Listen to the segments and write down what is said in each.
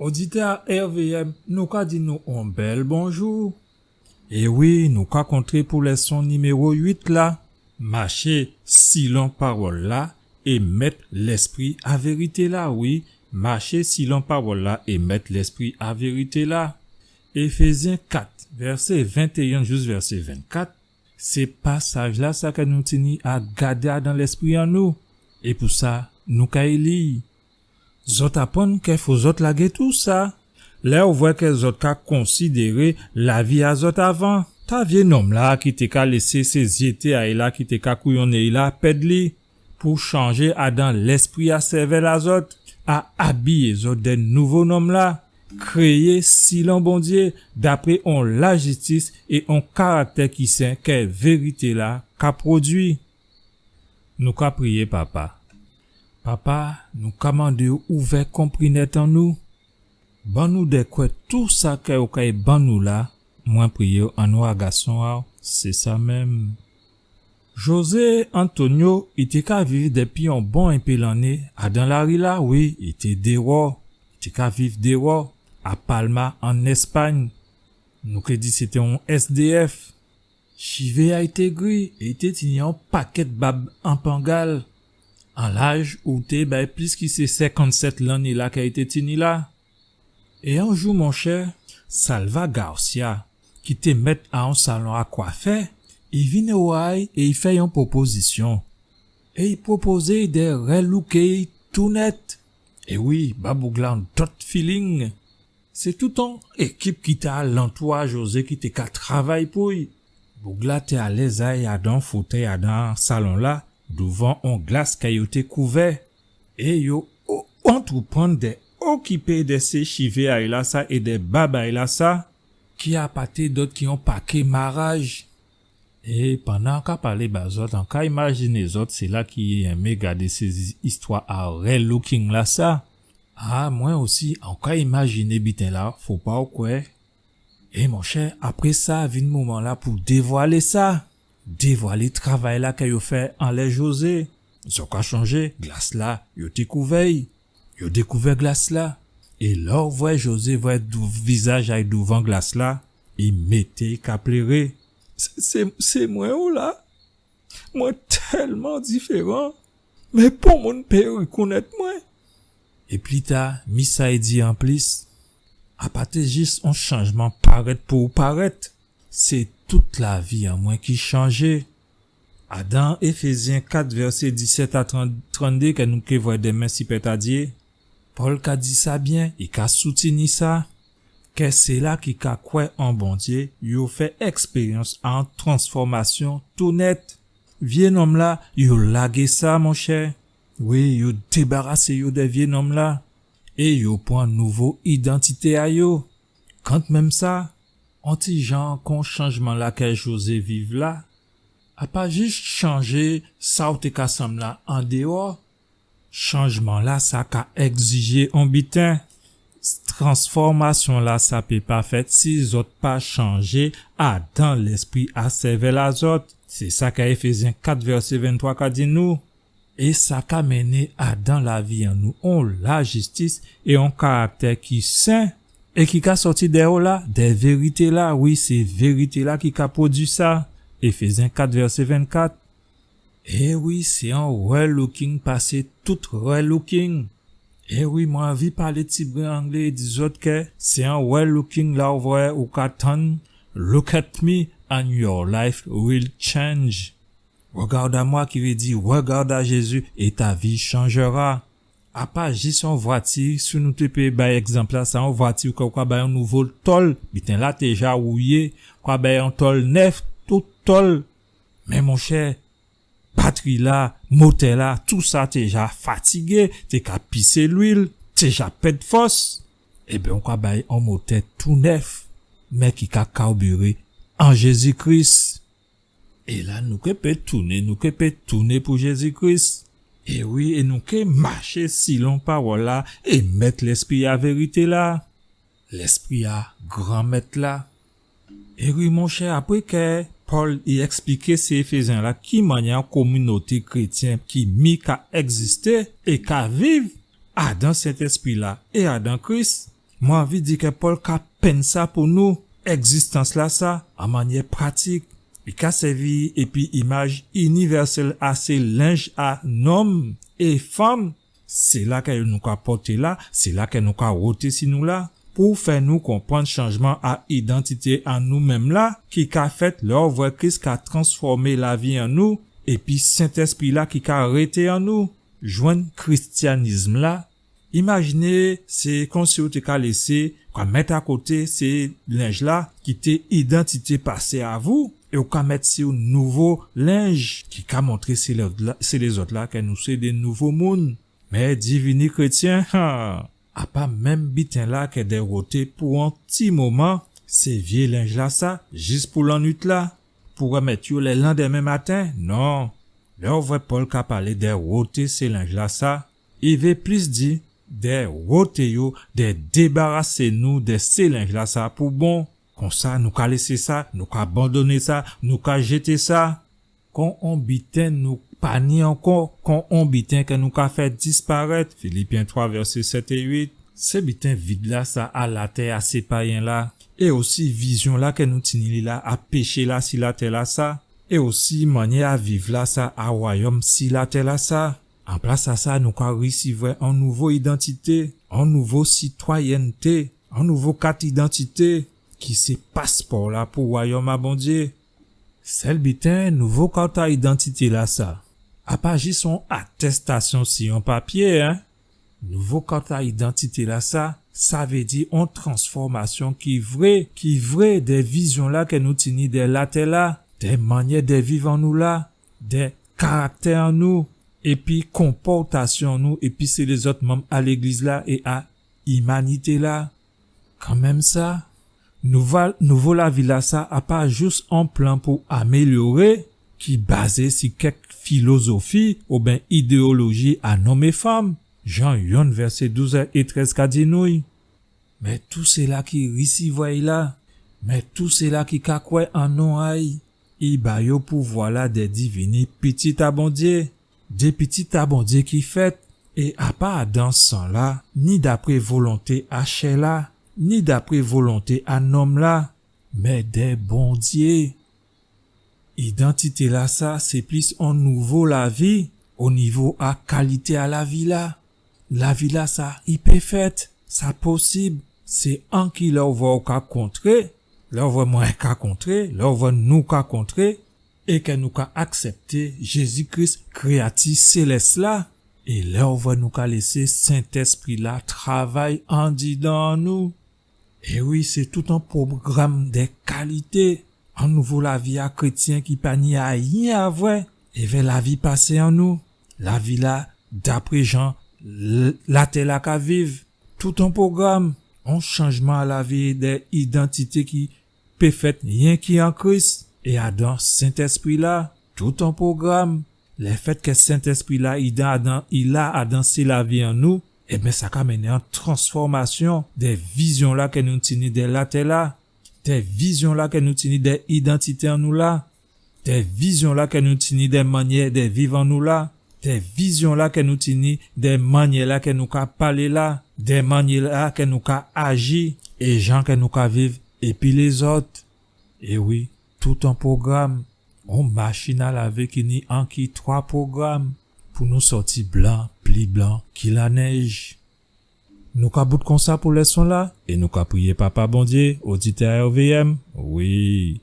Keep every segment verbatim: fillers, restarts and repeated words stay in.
Oditè a R V M, nou ka di nou on bèl bonjou. É wi, nou ka kontré pou lèson niméwo uit la. Maché silon pawòl la é mèt lèspri a vérité la, wi. Maché silon pawòl la é mèt lèspri a vérité la. Éfézyen kat, vèsé ventéyen jous vèsé vennkat, sé pasaj la sa kè nou tini a gadé adan lèspri an nou. É pou sa, nou kay li. Zòt aprann kè fo zòt lagé tousa. Lè ou vwè kè zòt ka konsidéré lavi a zòt avan, ta vyé nonm la ki té ka lésé sé zyété a'y la ki té ka kouyonné'y la pèd li, pou chanjé adan lèspri a sèvèl a zòt, a abiyé zòt dè nouvo nonm la, kréyé silon Bondyé, dapré on lajistis é on karaktè ki sen kè vérité la ka pwodui. Nou ka priyé, Papa. Papa, nou ka mandé'w ouvè konprinèt an nou. Ban nou dè kwè tousa kè ou kay ban nou la, mwen priyé'w an non a Gason a'w, sé sa menm. José Antonio, i té ka viv dépi on bon enpé lanné adan lari la, wi, i té déwò, i té ka viv déwò, a Palma, an Èspagn. Nou ké di sété on S D F. Chivé a'y té gri, é i té tini on pakèt bab an pangal. An laj, ou té ba'y plis ki sé senkannsèt lanné la kè i té tini la. É on jou, monchè, Salva Garcia, ki té mèt a on salon a kwafè, i vin wè'y é i fè'y on pwopozisyon. É i pwopozé'y dè rèlouké'y tou nèt. É wi, ba boug la on dòt feeling. Sé tout on ékip ki té alantou a José ki té ka travay pou'y. Boug la té alèz a'y adan fotèy adan salon la, douvan on glas kè yo té kouvè. É yo o-, antrèprann dè okipé dè sé chivé a'y la sa é dè bab a'y la sa, ki a pa té dòt ki on paké maraj. É pandan an ka palé ba zòt, an ka imajiné zòt, sila ki enmé gadé sé zi-, istwa a rèlouking la sa. A, mwen osi, an ka imajiné biten la, fo pa ou kwè. É monchè, apré sa, vin moman la pou dévwalé sa. Dévwalé travay la kè yo fè anlè José. Zò ka chonjé, glas la, yo té kouvè'y. Yo dékouvè glas la. É lè ou vwè José vwè dou-, vizaj a'y douvan glas la, i mété'y ka pléré. Sé, sé, sé mwen ou la? Mwen tèlman diféran. Mé pon moun pé rikonèt mwen. É pli ta, mi sa i di anplis, a pa té jis on chanjman parèt pou ou parèt. Sé tout lavi an mwen ki chanjé. Adan Éfézyen kat, vèsé disèt a trant, tranndé, kè nou ké vwè dèmen si plèt a Dyé, Pòl ka di sa byen, i ka soutni sa, kè sila ki ka kwè an Bondyé, yo fè èkspéryans a on transfòmasyon tou nèt. Vyé nonm la, yo lagé sa, monchè. Wi, yo débarasé yo dè vyé nonm la. É yo pran nouvo idantité a yo. Kantmenm sa, on ti jan kon chanjman la kè José viv la, a pa jis chanjé sa ou té ka sanm la andéwò. Chanjman la sa ka ègzijé on biten. Transfòmasyon la sa pé pa fèt si zòt pa chanjé adan lèspri a sèvèl a zòt. Sé sa kè Éfézyen kat vèsé venntwa ka di nou. É sa ka mennen adan lavi an nou on lajistis é on karaktè ki sen é ki ka sòti dè ou la, dè vérité la, wi, sé vérité la ki ka pwodui sa. Éfézyen kat vèsé vennkat. É wi, sé on relooking pasé tout relooking. É wi, mwen anvi palé tibren anglé é di zòt kè sé on relooking la ou vwè ou ka tann, "Look at me and your life will change." Regarde à moi ki vé di, "Regarde à Jésus et ta vie changera." A pa jis on vwati, si nou té pé bay ègzanp la, sa on vwati ou ka, ou ka bay on nouvo tòl, biten la té ja wouyé, ou ka bay on tòl nèf, tout tòl. Mé monchè, batri la, motè la, tousa té ja fatigé, té ka pisé lwil, té ja pèd fòs. Ében, ou ka bay on motè tou nèf, mé ki ka karbiré an Jézi Kris. É la, nou ké pé tounen, nou ké pé tounen pou Jézi Kris. É wi, é nou ké maché silon pawòl la é mèt lèspri a vérité la. Lèspri a Granmèt la. É wi, monchè, apré kè Pòl i èkspliké sé Éfézyen la ki mannyè kominoté krétyen ki mi ka ègzisté é ka viv adan Sentèspri la é adan Kris, Mwen anvi di kè Pòl ka penn sa pou nou, égzistans-lasa, an mannyè pratik. I ka sèvi épi imaj inivèsèl a sé lenj a nonm é fanm, sila kè nou ka pòté la, sila kè nou ka woté si nou la, pou fè nou konprann chanjman a idantité an nou menm la, ki ka fèt lè ou vwè Kris ka transfòmé lavi an nou, épi Sentèspri-la ki ka rété an nou. Jwenn kristyanism-la, imajiné sé konsi ou té ka lésé, ou ka mèt akoté sé lenj-la ki té idantité pasé a vou, é ou ka mèt si ou nouvo lenj ki ka montré sé lòt-la, sé lézòt-la kè nou sé dé nouvo moun. Mé divini krétyen, han, a pa menm biten-la kè dè woté pou on ti moman sé vyé lenj-lasa jis pou lannuit-la, pou rèmèt yo lè landèmen maten. Non. Lè ou vwè Pòl ka palé dè woté sé lenj-lasa, i vé plis di dè woté yo, dè débarasé nou dè sé lenj-lasa pou bon. Konsa, nou ka lésé sa, nou ka abandoné sa, nou ka jété sa. Kon on biten nou pa ni ankò, kon on biten kè nou ka fè disparèt, Filipyen twa, vèsé sèt é uit. Sé biten vid-lasa a latè a sé payen-la, é osi vizyon-la kè nou tini li la a péché-la si latè-lasa, é osi mannyè a viv-lasa a wayòm si latè-lasa. An plas a sa, nou ka risivwè on nouvo idantité, on nouvo sitwayènté, on nouvo kat idantité, ki sé paspò-la pou wayòm a Bondyé. Sèl biten, nouvo kat a idantité-lasa, a pa jis on atèstasyon si on papyé, en. Nouvo kat a idantité-lasa, sa vé di on transfòmasyon ki vré, ki vré dè vizyon-la kè nou tini dè latè-la, dè mannyè dè viv an nou la, dè karaktè an nou, épi konpòtasyon an nou, épi sé lézòt manm a légliz-la é a imanité-la. Kanmenm sa, nouval-, nouvo lavi-lasa a pa jis on plan pou amélyoré ki bazé si kèk filozofi oben idéyoloji a nonm é fanm, Jan yonn vèsé douz é trèz ka di nou, mé tou sila ki risivwè'y la, mé tou sila ki ka kwè an non a'y, i ba yo pouvwa-la dè divini pitit a Bondyé, dé pitit a Bondyé ki fèt, é a pa adan san-la, ni dapré volonté a chè-la, ni dapré volonté a nonm-la, mé dè Bondyé. Idantité-lasa, sé plis on nouvo lavi, o nivo a kalité a lavi-la. Lavi-lasa, i pé fèt, sa posib. Sé anki lè ou vwè ou ka kontré, lè ou vwè mwen ka kontré, lè ou vwè nou ka kontré, é kè nou ka aksèpté Jézi Kris, kréati sélès-la, é lè ou vwè nou ka lésé Sentèspri-la travay andidan an nou. É wi, sé tout on pwogram dè kalité, on nouvo lavi a krétyen ki pa ni ayen a vwè évè lavi pasé an nou, lavi-la dapré jan l-, latè-la ka viv, tout on pwogram, on chanjman a lavi dè idantité ki pé fèt yenki an Kris, é adan Sentèspri-la, tout on pwogram. Lèfèt kè Sentèspri-la, i dan, adan, i la adan sé lavi an nou, ében, sa ka mennen an transfòmasyon dè vizyon-la kè nou tini dè latè-la, dè vizyon-la kè nou tini dè idantité an nou la, dè vizyon-la kè nou tini dè mannyè dè viv an nou la, dè vizyon-la kè nou tini dè mannyè-la kè nou ka palé la, dè mannyè-la kè nou ka aji, é jan kè nou ka viv épi lézòt. É wi, tout on pwogram, on machin a lavé ki ni anki twa pwogram pou nou sòti blan, pli blan ki lanèj. Nou ka bout konsa pou lèson-la, é nou ka priyé Papa Bondyé, oditè a R V M. Wi.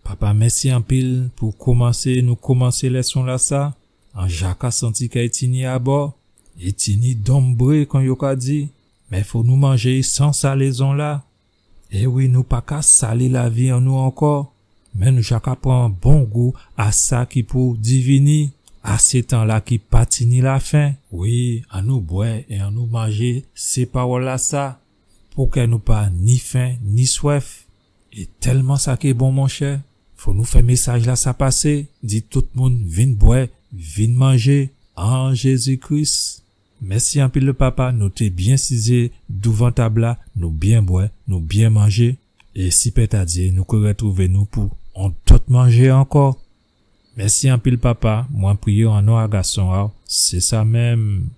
Papa, mèsi anpil pou koumansé, nou koumansé lèson-lasa. An ja ka santi kè i tini abò, i tini donbré, kon yo ka di. Mé fò nou manjé san salézon-la. É wi, nou pa ka sali lavi an nou ankò, mé nou ja ka pran bon gou a sa ki pou divini, a sé tan-la ki pa tini lafen. Wi, annou bwè é annou manjé sé pawòl-lasa, pou kè nou pa ni fen, ni swèf. É tèlman sa ki bon, monchè, fò nou fè mésaj-lasa pasé, di tout moun vin bwè, vin manjé, an Jézi Kris. Mèsi anpil, Papa, nou té byen sizé douvan tab-la, nou byen bwè, nou byen manjé. É si plèt a Dyé, nou ké rètwouvé nou pou on dòt manjé ankò. Mèsi anpil, Papa, mwen priyé an non a Gason a'w, sé sa menm.